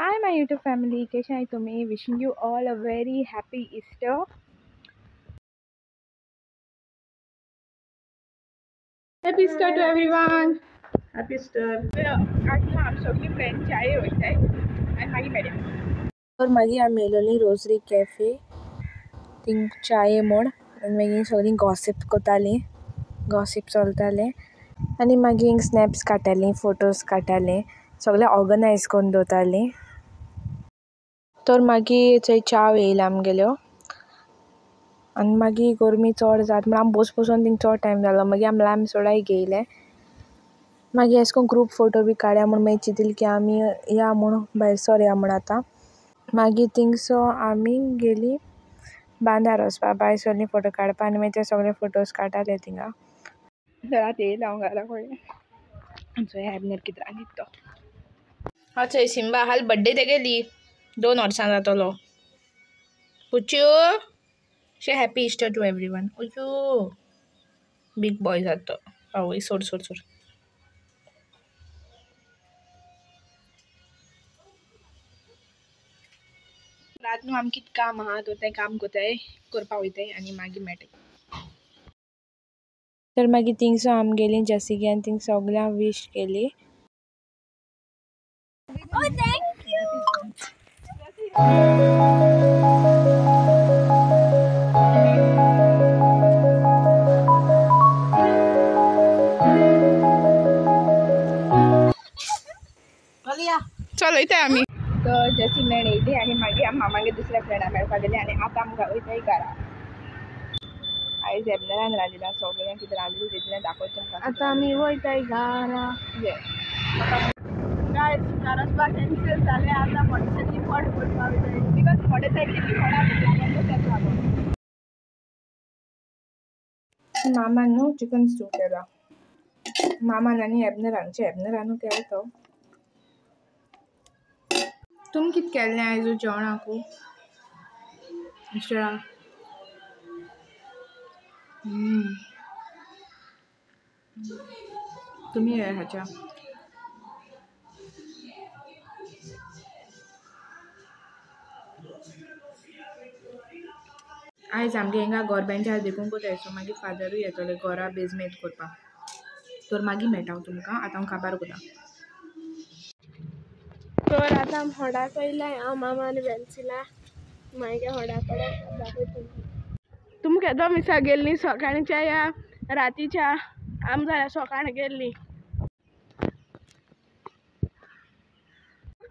Hi my YouTube family, कशें आहाय तुमी? Wishing you all a very happy Easter. Happy Easter to everyone. Happy Easter. आज आमी सगळीं फ्रेंड चाय वयताय आनी मागीर मेळया. तर मागीर आमी येयलोली रोजरी कॅफे, थिंग चाये म्हूण आनी मागीर सगळीं गॉसीप कोतालीं, गॉसीप चलतालें आनी मागीर हिंग स्नॅप्स काडटालीं, फोटोज काडटालीं, सगळें ऑर्गनायज करून दवरतालीं. तर मागीर थंय च्या येयला आमगेल्यो आनी मागीर गरमी चड जात म्हूण आमी बोस बसून थिंग चड टायम जालो. मागीर आमी लायम सोडाय घेयले. मागीर अशें करून ग्रूप फोटो बी काडया म्हूण मागीर चिंतलें की आमी या म्हूण भायर सोरया म्हूण आतां. मागीर थिंगसो आमी गेलीं बांदार वचपा, भायर सरलीं फोटो काडपा आनी मागीर ते सगळे फोटोज काडटाले थिंगा. तर आतां येयला हांव घरा कडेन. आमचो एबनर कितें रांदीत तो. हय सिम्बा हाल बड्डे तेगेली 2 वर्सां जातलो. पुच्यो शे हॅपी इस्टर टू एवरीवन. ओयो बीग बॉय जाता तो. आवय सोड सोड सोड. रात न्हू आमकां कितें काम आहा तर तें काम कोताय करपा वयताय आनी मागीर मेळटाय. तर मागीर थिंगसो आमी गेलीं जॅसिके आनी थिंग सगळ्यांक वीश केली. Oh, thank you. चल वयताय आमी. तर जॅसी मेळ येयली आनी मागीर आमी मामागेर दुसऱ्या फ्रेंडा मेळपाक गेली आनी आतां आमकां वयताय घरा. आयज एबनरान रांदिलां सगळें कितें रांदिलां तितलें दाखयता तुमकां. आतां आमी वयताय घरा. गायज घरा वचपाक कॅन्सल जालें. आतां मोटरसायकली पोट करपाक वयताय because मोटरसायकली पोटाक लागून तेका लागून. मामान न्हू चिकन स्टू केला. मामान आनी एबनरान एबनरानू केला तो. तुमी कितें केल्लें आयज जेवणाकू इस्टरा? तुमी हाच्या आयज आमगे हिंगा गोरबेंच्या देखून कोताय सो मागीर फादरूय येतले घरा बेजमेंत करपाक. तर मागीर मेळटा हांव तुमकां. आतां हांव काबार कोता. तर आतां आमी होडाक येयलाय. हांव मामा आनी वेन्सिला मागीर होडा कडेन दाखयता तुमकां. तुमकां केदो मिसा गेल्ली सकाळच्या या रातीच्या? आमी जाल्यार सकाळीं गेल्ली.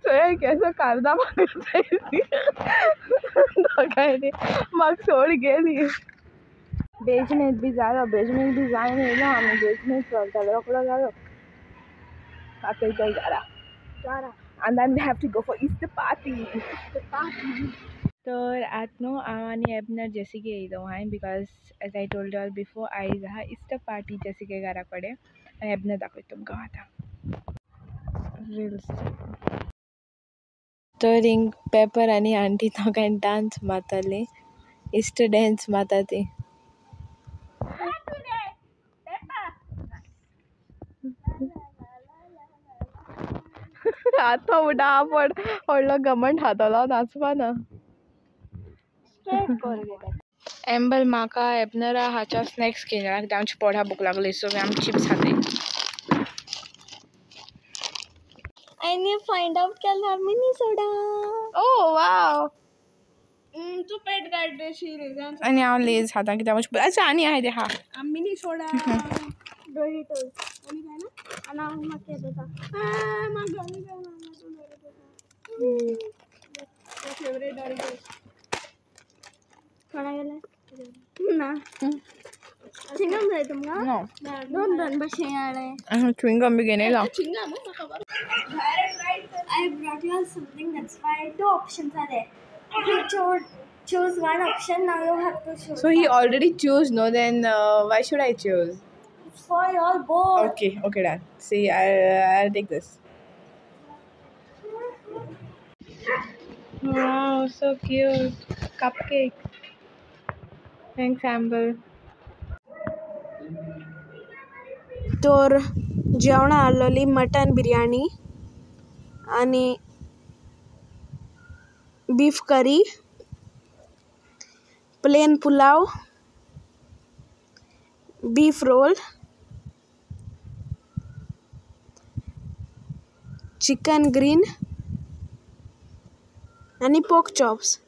चोय केसो कालदा म्हाका दोगांयनी म्हाका सोड गेली. बेजमेंत बी जालो, बेजमेंत बी जायन येयलो आमी. बेजमेंत चलतालो रोकडो जालो. आतां वयताय घरा. And then we have to go for Easter party. Easter party. तर आतां न्हू हांव आनी एबनर जेसिके येयलो हांवें because as I told all before आयज आहा इस्टर पार्टी जेसिके घरा कडेन. आनी एबनर दाखयता तुमकां आतां रिल्स. तर हिंग पेपर आनी आंटी दोगांय डांस मारतालीं, इस्टर डॅन्स मारता ती. आतां म्हणटा आफड व्हडलो घमंड खातलो नाचपा ना. एम्बल म्हाका एबनरा हाच्या स्नॅक्स घेयला कित्याक आमची पोटा भूक लागली सो आमी चिप्स खाताय. आनी फायंड आवट केल्यार मिनी सोडा. ओ वाव. तूं पेट काडटे शी आनी हांव लेज खाता कित्याक आमची अच्छा आनी आहाय ते हा मिनी सोडा डोरिटोस आनी काय ना आनी हांव म्हाका येता म्हाका आनी काय ना फेवरेट डोरिटोस. कोणा गेले ना चिंगम जाय तुमकां? दोन दोन भशेन हाडलें. च्युइंगम बी घेवन येयला. चिंगम म्हाका खबर. I brought you all something, that's why 2 options are there. You choose one option, now you have to choose. So he already choose, no? Then why should I choose? It's for you all both. Okay, okay, done. See, I'll take this. Wow, so cute. Cupcake. Thanks, Amber. तर जेवणां आहलोली mutton biryani आनी Beef curry, plain pulao, beef roll, chicken green आनी pork chops.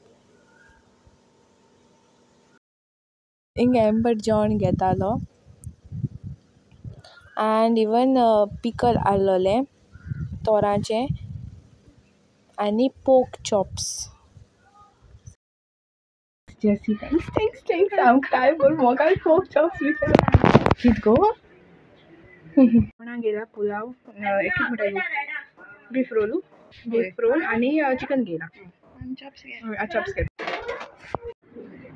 हिंगा amber जेवण घेतालो आनी even pickle आहलोलें तोराचें आनी pork chops. Jessie, thanks, thanks, thanks. I'm काय बोल मोगाल पोर्क चॉप्स कित गो कोणा गेला पुलाव एक बीफ रोल, बीफ रोल आनी चिकन गेला. Chops.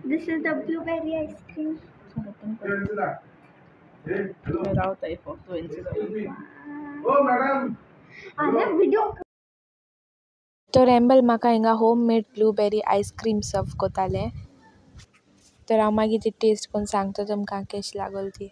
This is the blueberry ice cream. अरे video. तर एम्बल म्हाका हिंगा home made blueberry ice cream serve कोतालें. तर हांव मागीर ती टेस्ट करून सांगता तुमकां केशी लागोल ती.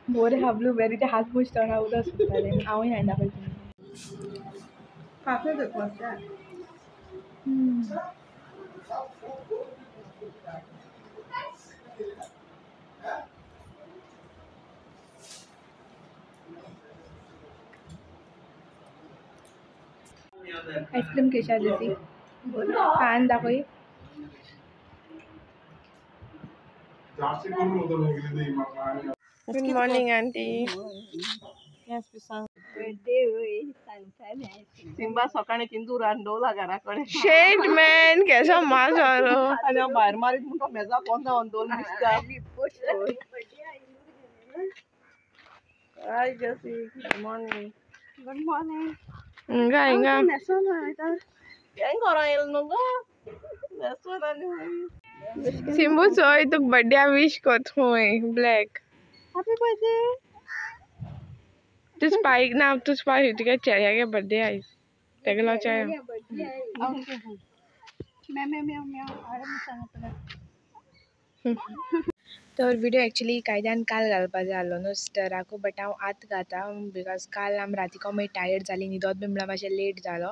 बोरे हा ब्लूबेरी ते हात पुसता उदक सुकतालें. हांवूय हांवें दाखयता. आईस्क्रीम केशा जशी खान दाखय. Good morning aunty. Simba सकाळी किंदूर अंडोला घरा कडेन. शेट मॅन केसो मास जालो. आनी हांव भायर मारीत म्हणून तो मेजा पोंदा अंदोल दिसता. Hi Jessie, good morning. Good morning. हिंगा हिंगा हें घरां येयलें न्हू गो न्हेसोन आनी सिंबू चोय तुका बर्थडे विश कोत हुंय ब्लॅक. Happy birthday. तूं स्पायक ना, तूं स्पायक तुगे चेड्यागे बर्थडे आयज तेगेलो चेडो. तर व्हिडिओ एक्चुली कायद्यान काल घालपा जाय आहलो न्हू स्टराकू, बट हांव आतां घाता because काल आमी रातीको मागीर टायर्ड जाली, न्हिदोत बी म्हणल्यार मातशें लेट जालो.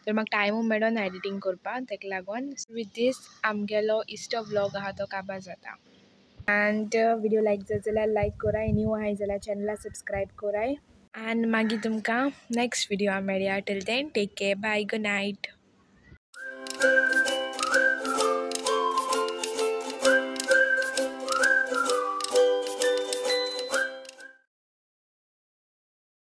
तर म्हाका टायमूय मेळना एडिटींग करपाक, तेका लागून विथ दीस आमगेलो इस्टर व्लॉग आहा तो काबार जाता. एंड व्हिडिओ लायक जात जाल्यार लायक कराय, न्यू आहाय जाल्यार चॅनला सबस्क्रायब कराय आनी मागीर तुमकां नेक्स्ट व्हिडिओ मेळया. Till then take care, bye, good night.